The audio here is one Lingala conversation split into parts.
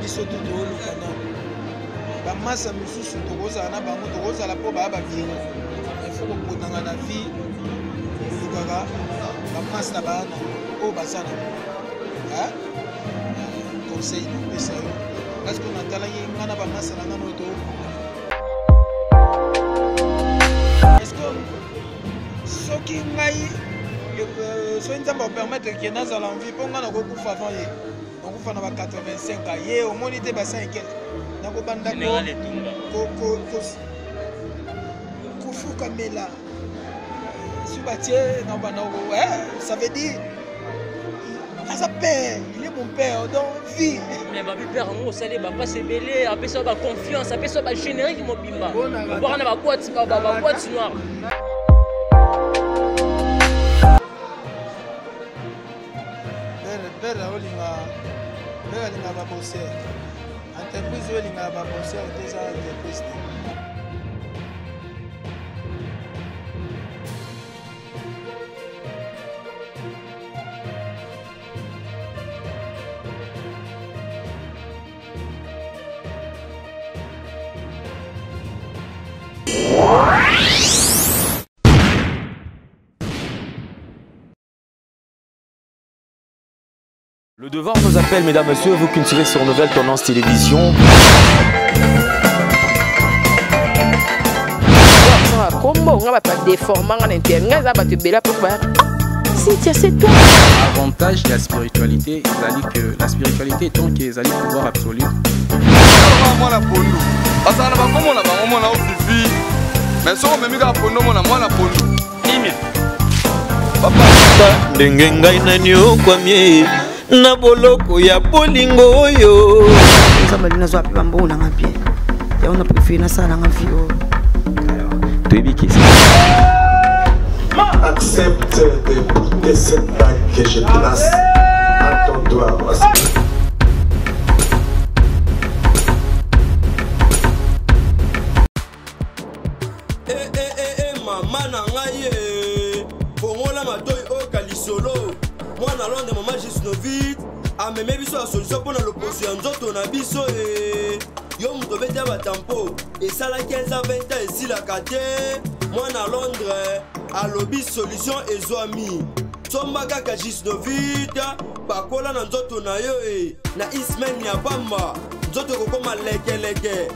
Biso tu tooluka nano bamasa misusu, tokozala na bango, tokozala mpo baya babiro. Il faut koponanga na vie, olukaka bamasa baya na oyo baza na conseil napesa yo, parce que natalaki ngai na bamasa na ngai oyo toopona. Est-ce que soki ngai, soki Nzambe apermettre ke nazala en vie, mpo ngai nakokufa avant ye, nakufa na ba 85 ans, ye omoni te ba 100 et quelque, nakobanda kofukamela su batie, nakobanda, ça veut dire aza père, il est mon père donc vie. Mais babi père yango osali bapasi ebele, apesa baconfiance, apesa bagénérique mobimba, obwaka na baboîte noire. Père aolinga, père alingaka babosser. Entreprise oyo elingaka babosser te eza entreprise te. Le devoir nous appelle, mesdames, messieurs, vous qui nous suivez sur Nouvelle Tendance Télévision. Kombo nga bato badeformanga na inter nga, eza bato ebele mpo ba Cynthia, c'est toi. Avantage ya spiritualité ezali que la spiritualité étant que ezali pouvoir absolu. Mwana pondu bazala na bakombo na bango, mwana ofifi, mais soki omemi kaka pondu, omona mwana pondu kimia. Papa, ndenge ngai naniokwami na boloko ya bolingo oyo. Nzambe ali, nazwa mpe bambongo nanga bien, yango na préféré nasala nanga vie oyo. Toyebi kesi. Accepte de porter cette bague que je place à ton doigt. Eh, eh, eh, eh, mama na ngai ye, fongola matoi, oyoka lisolo. Mwana Londres, mama Gisnovit ameme biso ya solution mpo na loposo ya nzoto na biso. E yo moto obeti ya batampo esala 15 ans, 20 ans, esilaka te. Mwana Londres alobi solution ezwami, somba kaka Gisnovit, pakola na nzoto na yo. E na ismaine ya pamba, nzoto ekokoma lekeleke,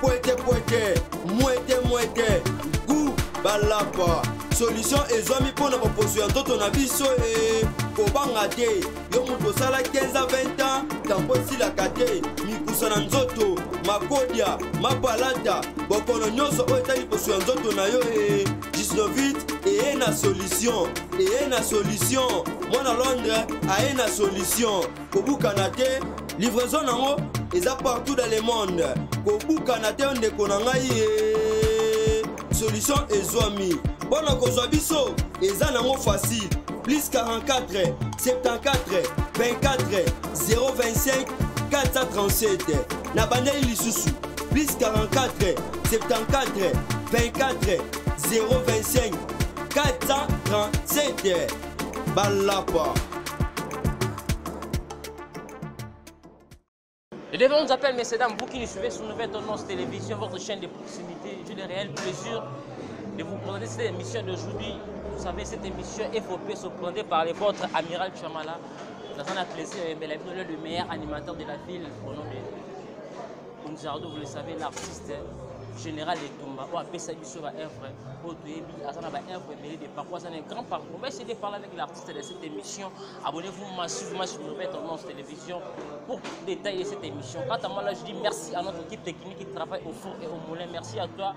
pwete pwete, mwete mwete, gu balapa. Solution ezwami mpo na baposo ya nzoto na biso. E kobanga te, yo moto osala 15 a 20 ans, tampo esilaka te, mikusa na nzoto, makodia, mapalata, bokono nyonso oyo etali poso ya nzoto na yo, e Gisnovit eye na solution, eye na solution. Mwana Londres aye na solution. Kobukana te, livraison nango eza partout dans le monde. Kobukana te, ndeko na ngai ye, solution ezwami. Mpo na kozwa biso eza nango facile: plus 44 74 24 025 437. Na bandeli lisusu: plus 44 74 24 025 437. Balapa. Le devoir nous appelle, messieurs, dames, vous qui nous suivez sur Nouvelle Tendance Télévision, votre chaîne de proximité. J'ai le réel plaisir de vous présenter cette émission d'aujourd'hui. Vous savez, cette émission FOP se présentée par les votre amiral Chamala. Dans un plaisir, mais la le meilleur animateur de la ville, au nom de Kunzardo, vous le savez, l'artiste général Etumba, oyo apesa biso ba œuvre oyo toyebi, aza na ba œuvre ebele de parcours, aza na grand parcours. On va essayer de parler avec l'artiste de cette émission. Abonnez-vous massivement sur Nouvelle Tendance Télévision pour détailler cette émission. Quant à moi, là, je dis merci à notre équipe technique qui travaille au four et au moulin. Merci à toi,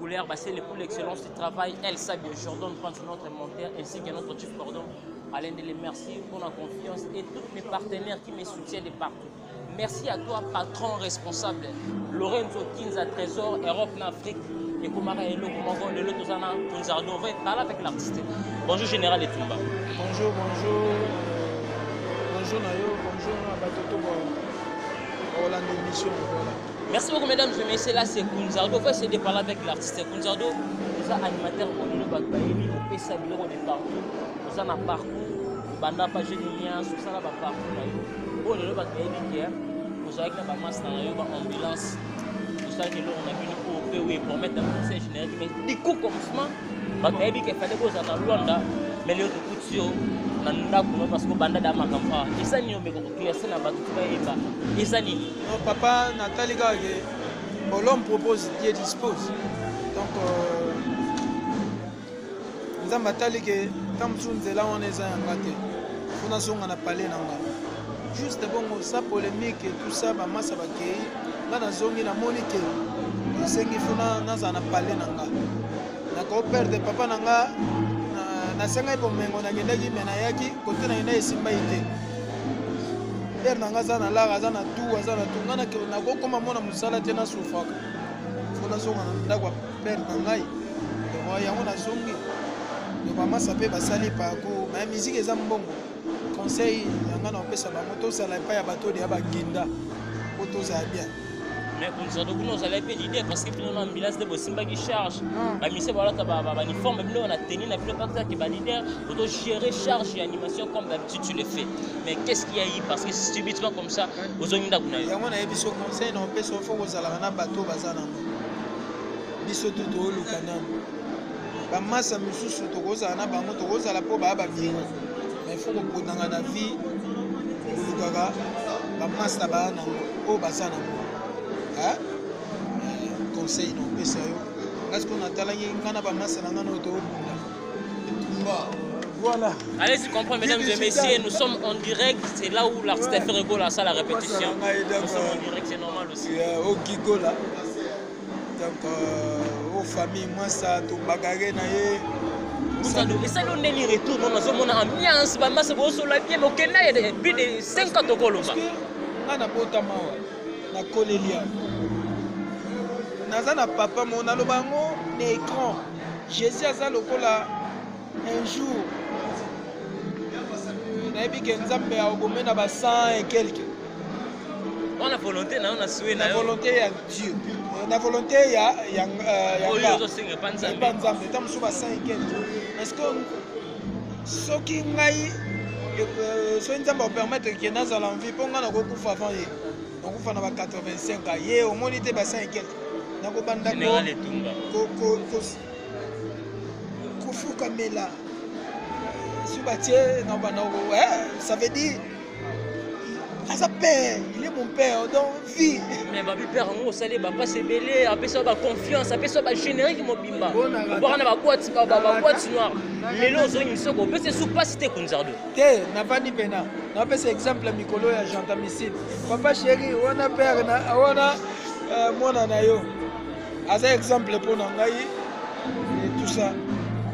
Couleur Bassel, pour l'excellence du travail. Elsa Jordan prend sur notre monteur, ainsi que notre chief cordon Alain Dele. Merci pour la confiance et tous mes partenaires qui me soutiennent de partout. Merci à toi, patron responsable, Lorenzo Kinza Trésor, Europe na Afrique. Et Komara Elo, Komango, Lelo Tozana, Kunzardo. On va parler avec l'artiste. Bonjour, Général Etumba. Bonjour, bonjour. Bonjour Nayo, bonjour à Batoto Hollande émission. Voilà. Merci beaucoup, mesdames et messieurs. Là, c'est Kunzardo. On va essayer de parler avec l'artiste. Kunzardo, nous sommes animateur au niveau de Bayebi, au Pesa Biloko de partout. Nous sommes un parcours. Banda pa jeune nyonso osala baparcours na yo oyo lelo bato bayebi ke. Ozalaki na bamasta na yo, baambulance, osalaki eloko na bino oyo mpe oyo epromettre na conseil générique, mais du coup commencement bato bayebi ke fallait bozala na Luanda, mais lelo tokuti yo na ndako no, parce que obanda da makambo awa. Eza nini? Omeka koclasse na bato ti bayeba eza nini? Non papa, natali kaka ke bon, l'homme propose, Dieu dispose. Donc Nzambe atali ke ntango mosusu nzela wana eza yanga te, fo nazonga na palais na nga. Juste bongo, sa polémique et tout ça. Bamasa bakei, nga nazongi, namoni ke esengi fo nazala na palais na nga. Nakoperdre papa na nga, nasengaki bomengo, nakendaki, me nayaki kote nakenda, esimbai te. Père na nga aza na lara, aza na tout, aza na tout. Nga nakokoma mona mosala te, nasufaka, fo nazonga na ndako ya père na ngai. Donc yango nazongi. Donc bamasa mpe basali parcours, mais musique eza mbongo. Conseil yanga na kopesa bango, tozala epai ya bato oyo ya bakenda po tozala bien. Mais konzado kuna ozalaki mpe leader, parce que bino na ambulance nde bosimbaki charge. Bamisie balata bauniforme, bino na tenue na bino bakaki baleader, otogérer charge ya animation comme d'habitude tu le fais. Mais qu'est-ce qu'il y a eu? Parce que subitement comme ça ozongi ndako na yo. Yango nayebi so conseil na opesa, fo kozalaka na bato oyo baza nango. Biso tu tooluka nano bamasa misusu, tokozala na bango, tokozala mpo baya babiro, mais fo koponanga na vie, kolukaka bamasa baya nango, oyo baza nango. Conseil na opesa yo, nga sikoyo natalaki nga na bamasa na nga na oyo toobunda etumba. Voilà. Allez-y comprendre, mesdames et messieurs, nous sommes en direct. C'est là où l'artiste ouais. Ferre Gola, ça la répétition. Nous sommes en direct, c'est normal aussi. Yeah, au Gigola. Donc, aux familles, moi ça, tout bagarre na ye. Esali ndeni retour no, nazomona ambiance, bamasa bosola bien. Okenda ya plus de 5 ans, tokoloba. Nga nabotama awa, nakoleli awa, naza na papa mo naloba yango na écran. Jésus aza lokola un jour, nayebi ke Nzambe akobome na ba 100 et quelque. Wana volonté na yo, na souhait na volonté ya Dieu, na volonté ya oyo ozosenga epa Nzambe. Epa Nzambe, ta mosusu ba 100 et quelque. Est ce que soki ngai, soki Nzambe akopermettre ke nazala en vie, mpo ngai nakokufa avant ye, nakufa na ba 85 ans, ye omoni te ba 100 et quelque, nakobanda kofukamela soki batie na banda. Ça veut dire aza père, il est mon père, donc vie. Mais babi père yango osali bapasi ebele, apesa baconfiance, apesa bagénérique mobimba, obwaka na baboîte, baboîte noire. Lelo ozongi misoko, opesa esu mpasi te, Kunzardo? Te, navandi mpena, napesa exemple ya mikolo ya gentamicide. Papa chéri wana, père na wana, mwana na yo aza exemple mpo na ngai et tout ça.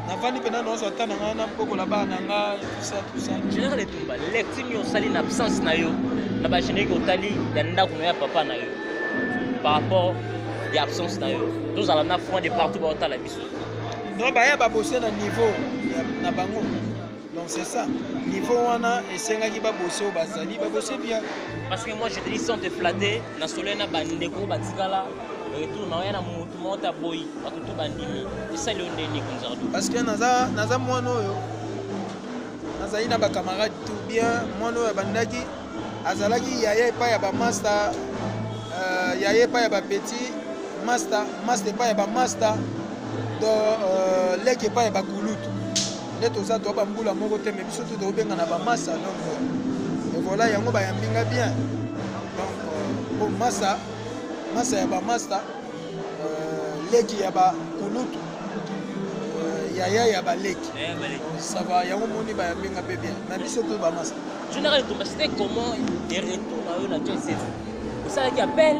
Navandi mpena, nyonso ata na ngai, nabokola bana na ngai, tout ça, tout ça. Général Etumba, lecture nini osali na absence na yo na bagénérique otali ya ndako na yo, ya papa na yo, par rapport ya absence na yo? Tozala na front de partout baotala biso. Non, baya babose na niveau na bango. Donc c'est ça, niveau wana esengaki babose oyo bazali babose bien. Parce que moi je te dis sans te flatter, na soleil na bandeko batikala, retour na oya na motu moko ta boyi, bato to bandimi. Esali yo ndeni, Kunzardo? Parce que naza mwana oyo nazali na bacamarade tout bien. Mwana oyo abandaki, azalaki yaya epai ya bamaster, yaya epai ya bapetit master, master epai ya bamaster, do leki epai ya bakulutu. Nde toza toa bambula moko te, me biso to tokobenga na bamasa. Donc et voilà, yango bayambi nga bien. Donc po masa, masa ya bamaster, leki ya bakulutu, yaya ya baleki, ça va. Yango moni bayambi nga mpe bien na biso to bamasa. Général Etumba, c'était comment des retours na yo na Jet Set? Osalaki appel,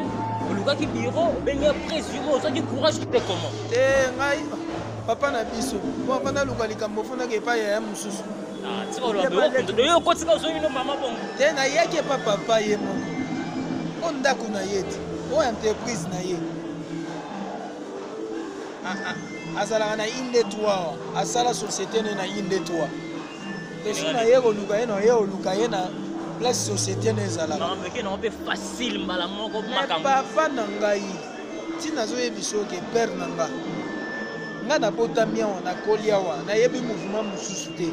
olukaki bureau, obengi présume, ozwaki courage te, comment? Te, ngai papa na biso po avant naluka likambo, ofundaki epai yaya mosusu. Yo okotika, ozongi no mama bongo. Te, nayaki epa papa ye moko, o ndako na ye te, o entreprise na ye. Azalaka na Inde 3, asala société ne na Inde 3. Tosi na ye koluka ye, na ye koluka ye na place société ne ezalaka. Makambo nango mpe facile mbala moko makambo. Papa na ngai, ntina azoyebisa oke père na nga, nga nabotami awa, nakoli awa, nayebi mouvement mosusu te.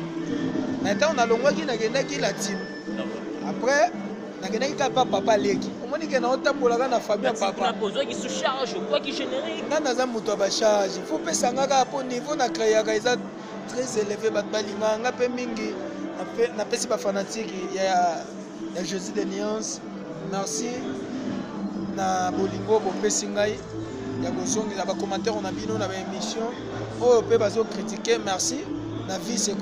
Na ntango nalongwaki, nakendaki la team après. Nakendaki kaka pa papa leki. Omoni ke naotambolaka na famille ya papa. Ozwaki sous charge, okwaki générique. Nga naza moto ya bacharge. Faut pesa nga kaka po niveau na créaka eza très élevé, bato balingaka nga mpe mingi. Napesi bafanatike ya Jésus de Nuance merci na bolingo bopesi ngai ya kozongela bacommentaire na bino na baémission oyo mpe bazokritike. Merci na vie,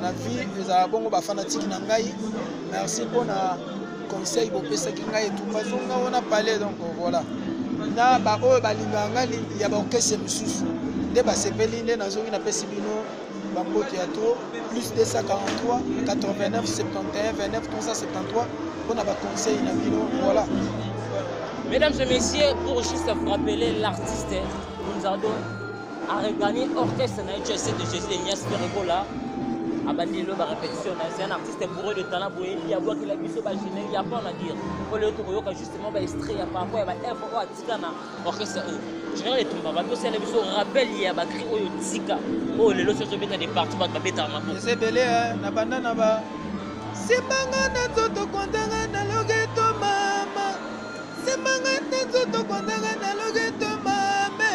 na vie ezala bongo. Bafanatike na ngai, merci mpona conseil bopesaki ngai. Etumba zonga wana palais. Donc voilà, na baoyo balingaka ngai ya baorchestre mosusu nde basepeli nde nazongi, napesi bino bambote ya trop. Plus 243 89 71 29 373 mpona baconseil na bino. Voilà. Mesdames et messieurs, pour juste vous rappeler, l'artiste Kunzardo a regagné orchestre na HSC de Jésus de Nias Ferre Gola. Abandi lelo barépétition na, c'est un artiste bourré de talent. Boyebi abwakela biso bagénérique ya pas à dire. Oyo lelo tokoyoka justement baextrait ya par rapport ya baœuvre oyo atika na orchestre oyo. Général Etumba, babi osala biso rappel ya bacri oyo tika, oyo lelo soki ozobeta de partout bato babetaka maboko. Eza ebele na banda na ba simbanga na nzoto kontanga na loketo mama, simbanga na nzoto kontanga na loketo mame,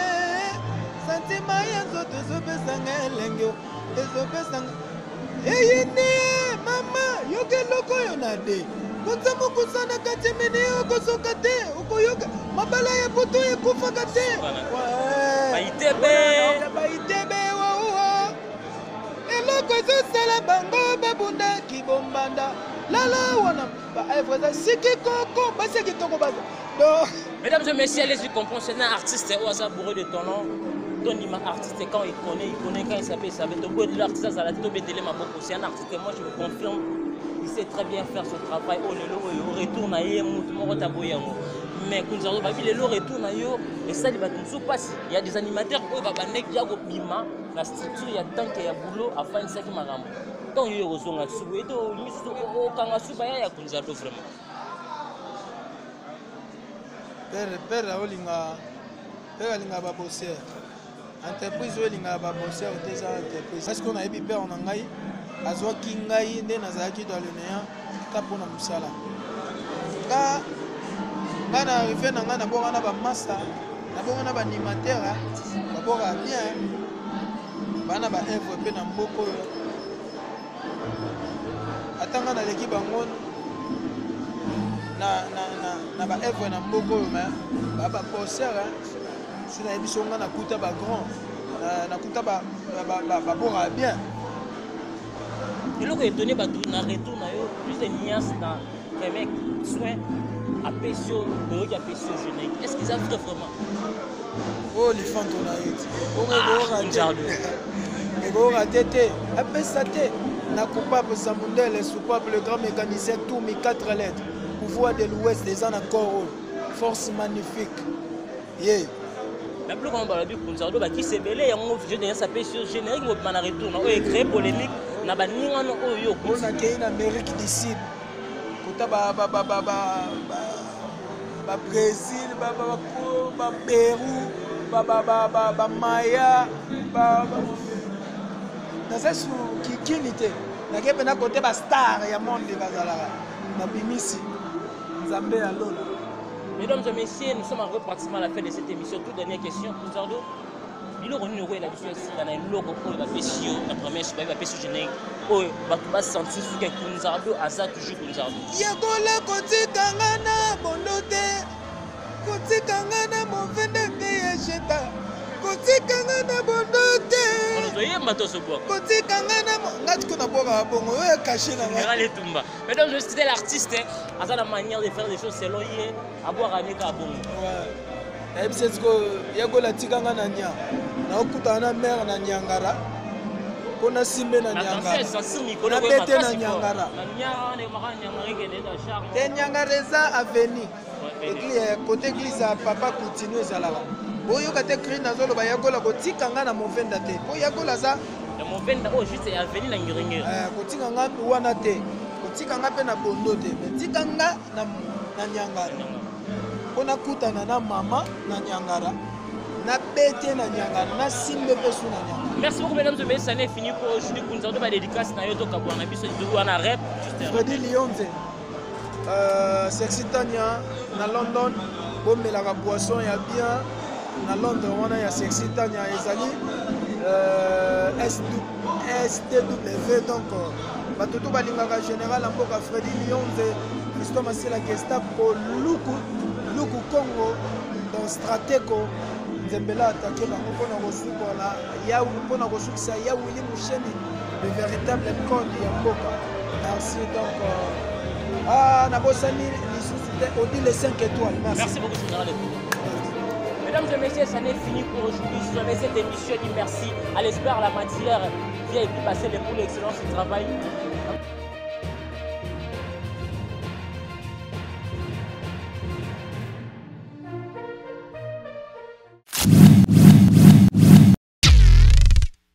santima ya nzoto ezopesanga elenge, ezopesanga eyini mama. Yoka eloko oyo na de kotsa mokusa na kati mini, okosoka te, okoyoka mabala ya poto ekufaka te. Baitebe. Baitebe wauwa, eloko ezosala bango babundaki bombanda lala wana baevre eza siki koko basi ya kitoko baza donc. Mesdames et messieurs, allez-y comprendre, c'est un artiste oyo aza bourré de talent. Tondima artiste, quand il connaît, il connaît, quand il savait, il savait. Toboyi l'artiste azala te, tobetele maboko. C'est un artiste, moi je vous confirme, il sait très bien faire son travail. Oyo lelo oyo retour na ye, mutu moko taboyi yango. Mais Kunzardo, babi lelo retour na yo esali bato mosusu mpasi. Il y a des animateurs oyo babandaki ya kobima na structure ya tanke ya boulot afandisaki makambo. Ntango yo kozonga subu eto misusu okanga suba ya Kunzardo vraiment. Père, père aolinga, père alingaka babosser. Entreprise oyo elingaka babosser te eza entreprise, parce que nayebi père na ngai azwaki ngai nde nazalaki dans le néant ka mpona mosala. Nga na arrivé na ngai, nabonga na bamasa, nabonga na baanimateur babokaka bien, bana baevre mpe na mboka oyo. Ata ngai naleki bango na baevre na mboka oyo, me babosser si nayebi so ngai nakuta bagrand, nakuta babokaka bien. Eloko etoni bato na retour na yo plus de nuance na premier soin apesi yo, toyoki apesi yo générique, est ce que eza vrai vraiment? Oyo lifanto na ye ti bongo ekoyoka te te apesa te na coupable Samundele soupape, le grand mécanicien Toumi, 4 lettres, pouvoir de l'ouest eza na corps oyo, force magnifique ye. Na biloko yango balobi Kunzardo bakisi ebele yango jeunesse apesi yo générique mobima na retour na oyo ecrée polémique na baningano oyo yo. Oyo nakei na Amérique du Sud, kota babrésil, bapérou, bamaya, naza su kikini te, nakei mpena kote bastar ya monde bazalaka, nabimisi Nzambe ya lola. Mesdames et messieurs, nous sommes arrivés pratiquement à la fin de cette émission. Toute dernière question, Kunzardo, biloko nini okoyela biso esika na eloko oyo bapesi yo na première soki bapesi yo générique oyo bato basentir soki Kunzardo aza toujours Kunzardo? Yekola kotikanga na bondo te, kotikanga na movende te, yesheta kotikanga na bondo te. Toyemba tozobwaka. Kotikanga na nga tiko nabwakaka bongo oyo kashe na nga Etumba. Mesdames et messieurs, l'artiste aza la manière de faire des choses selon ye, abwaka neka bongo. Nayebisa sikoyo Yekola tikanga na nya, naokutana na mare na Nyangara mpo nasimbe na Nyangara, nabete na Nyangara te. Nyangara eza aveni kote église ya papa Coutinho ezalaka. Boyoka te cri nazoloba, Yagola kotika nga na movenda te, mpo Yagola aza movenda oyo juste aveni na Ngiringiri. Kotika nga wana te, kotika nga mpe na bondo te, me tika nga na Nyangara mpo nakutana na mama na Nyangara, nabete na Nyangara, nasimbe mpe su na Nyangara. Merci beaucoup, mesdames et messieurs, ça n'est fini pour aujourd'hui. Kunzardo, ba dédicace na yo to kabwana biso wana rep. Fredi Lionze. Sexy Tania na London, bomelaka boisson ya bien na Londres wana ya Sexy Tania ezali STW. Donc bato to balingaka général ya mboka Fredi Lionze, Fiston Masila, Gestapo, Luku Luku Congo, donc Strateko Nzembela atake bango mpona kosukola ya mpona kosukisa ya Willy Musheni, le véritable code ya mboka. Merci. Donc ah, nabosani lisusu te Odile 5 étoiles. Merci, merci beaucoup, général. Mesdames et messieurs, ça n'est fini pour aujourd'hui. Si vous avez cette émission, dit merci à l'expert à la matière, vient et puis passer les pour l'excellence du travail.